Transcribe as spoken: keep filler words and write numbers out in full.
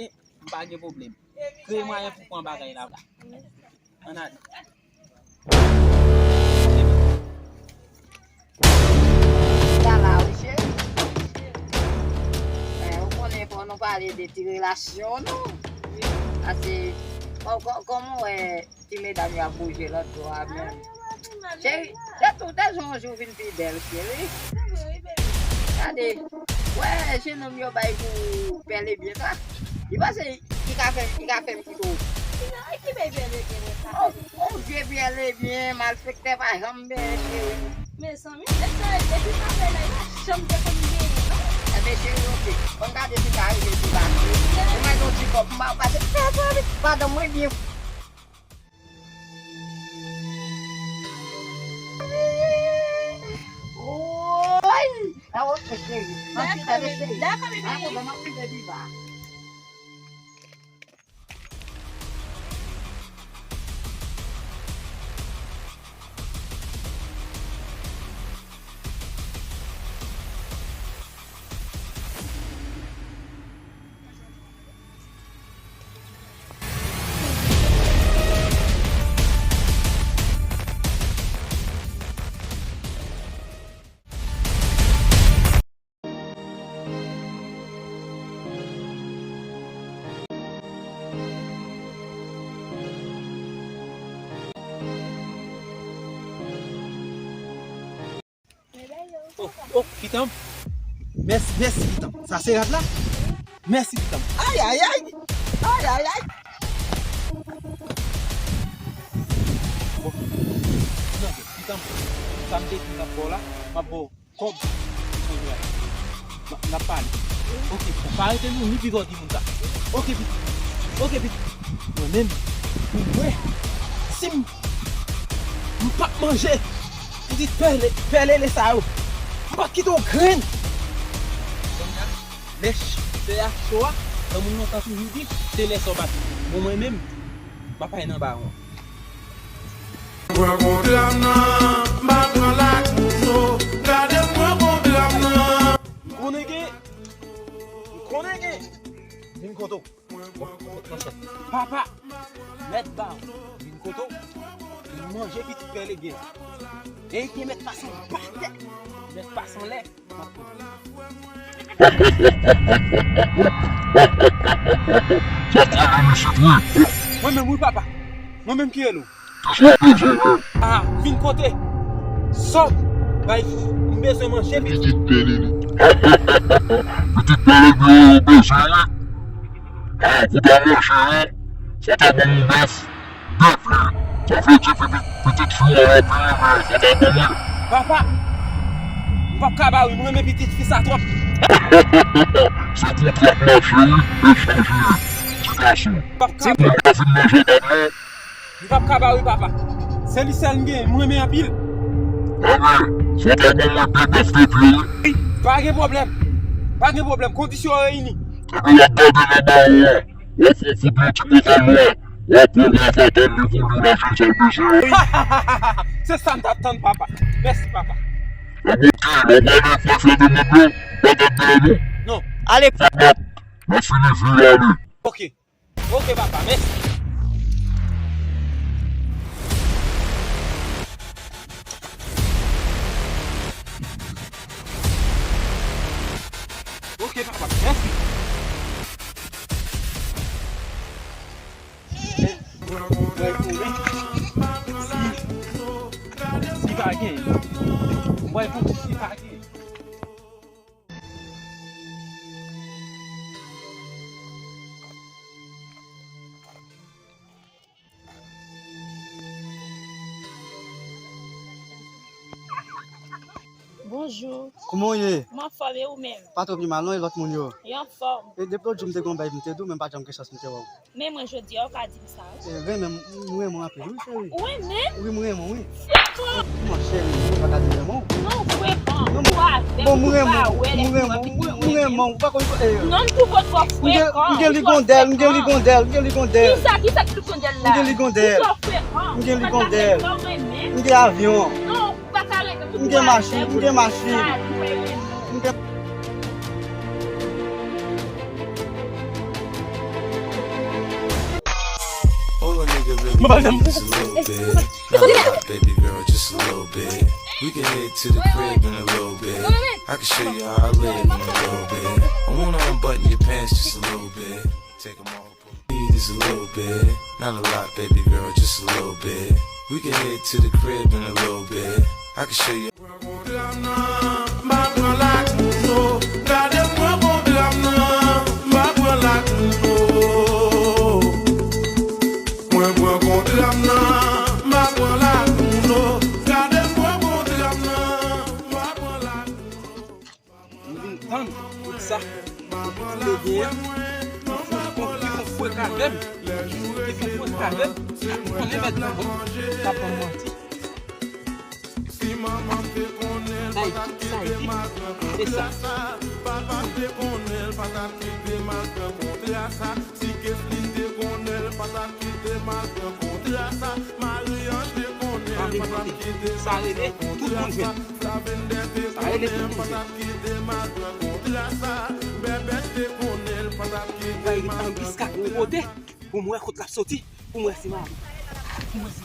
M pa gen pwoblèm. Kreye mwayen pou pran bagay la. Ann ale. Sa la, wi, cheri. Eh, ou konnen, fò nou pale de ti relasyon nou. Ase, kò- kò- kòman w wè ti medam yo ap bouje lòt bò a menm? Cheri, se tou te jan yon jou vin pi bèl, cheri. Gade, wè, jennonm yo bay pou pèl ebyen sa. Li panse li ka fè, li ka fè m kite w. Ki bay pèl ebyen konsa? Oh, oh, vye pèl ebyen, malfektè pa janm benyen, cheri. Mezanmi, epi sa fè la, li pa janm te konn genyen, non? Enben, cheri, oke. Ann gade si sa rive sou la. Ou mèt yon ti kòb, m ba w pase. Madanm mwen byen. Woy! A, oke, cheri. M ap chita, cheri. Dakò, bebe. Pa gen pwoblèm, m ap rive pi ba. Oh, oh, pitanm. Mèsi, mèsi, pitanm. Sa se rad la? Mèsi, pitanm. Ay, ay, ay. Ay, ay, ay. Bon. Non, pitanm. Sa m te di m ap ba w la, m ap ba w kòb. N ap pale. Oke, pitanm. Pa rete nou ni pi fò di moun sa. Oke, pitanm. Oke, pitanm. Mwen menm, mwen, si m, m p ap manje pitit pèle, pèlele sa yo, m p ap kite yon grenn. Kounye a, lè ch- fè a cho a, granmoun lontan toujou di, se lè sa w bat. Bon, mwen menm, m ap al nan bawon. Pran pwogram nan, m pa pran lak moun yo, gade m pran pwogram nan. M konnen gen, m konnen gen, vin kote w. Papa, mèt ba w, vin kote w, vin manje pitit pèle gen. E gen mèt pase anba tè, mèt pase anlè. Mwen menm wi papa, mwen menm ki rele w. Ah, vin kote. Sòm, bay, m bezwen manje pitit. Pitit pèle li. Pitit pèle gen yo bezwen wi. Ah, pou ta manje wi. Sa ta ban nou bèf. De pye. Sa vle di pitit, pitit fi a la pye men sa ta ban mwen. Papa, m p ap ka ba wi, m renmen pitit fi sa twòp. Se kontra k mache wi, echanj wi. Ti gason. M p ap ka ba. Ou pa vin manje bab non. M p ap ka ba wi papa. Se li sèl m genyen, m renmen anpil. Anben, fò ta ban mwen de bèf de pye wi. Pa gen pwoblèm. Pa gen pwoblèm, kondisyon yo reyini. Epi w ap gade nan bawon an, w ap fè yon kout yon ti bokal nwa, w ap pran yon pata m evolye nan chen sa w bezwen an. Se sa m t ap tann papa. Mèsi papa. Epi w ap gade fè fè de mèt blan, pa gade bawon. Non. Ale. Fè bak. Mèsi mesye, ale. Oke. Oke papa, mèsi. Oke papa, mèsi. Mwen konnen si, si pa gen, mwen konnen si pa gen. Bonjou. Kouman w ye? M anfòm, e ou menm? Pa twò pi mal non, e lòt moun yo? Yo anfòm. E depi lòt jou m te gen yon bagay pou m te di w, men m pa t janm gen chans pou m te wè w. Men mwen jodi a, ou ka di m sa wi. E, renmen m, m renmen w anpil wi, cheri. Ou renmen m? Wi, m renmen w, wi. Frekan! Kòman, cheri, ou pa ka di m renmen w? Non, frekan. Ou avè m, ou pa wè lè m wè pitit mwen menm. Non, m twouve w twò frekan. M gen ligondèl, m gen ligondèl, m gen ligondèl. Kisa, kisa ki ligondèl la? M gen ligondèl. Ou twò frekan. M gen ligondèl. M gen avyon. Non, ou pa ka renmen m. M gen machin, m gen machin. M gen. Mwen pa janm. Just a little bit. Not a lot, baby girl, just a little bit. We can head to the crib in a little bit. I can show you how I live in a little bit. I wanna unbutton your pants just a little bit. Take 'em off. Need is a little bit. Not a lot, baby girl, just a little bit. We can head to the crib in a little bit. I can show you. Pran kontra m nan, m a pran lakou nou. Gade m pran kontra m nan, m a pran lakou nou. Mwen pran kontra m nan, m a pran lakou nou. Gade m pran kontra m nan, m a pran lakou nou. M vin tann tout sa. Tout sa m te genyen. Ki konn fwe k avè m. Ki konn fwe k avè m. Konnen mèt nan bon. Pa ban m manti. Si manman te konnen l pa t ap kite m al pran kontra sa. Papa te konnen l pa t ap kite m al pran kontra sa. Si Keslin te konnen l pa t ap kite m al pran kontra sa. Maryans te konnen l pa t ap kite m al pran kontra sa. Flavender te konnen l pa t ap kite m al pran kontra sa. Bèbèt te konnen l pa t ap kite m al pran kontra sa. Pou m wè kot l ap soti, pou m wè si m a, pou m wè si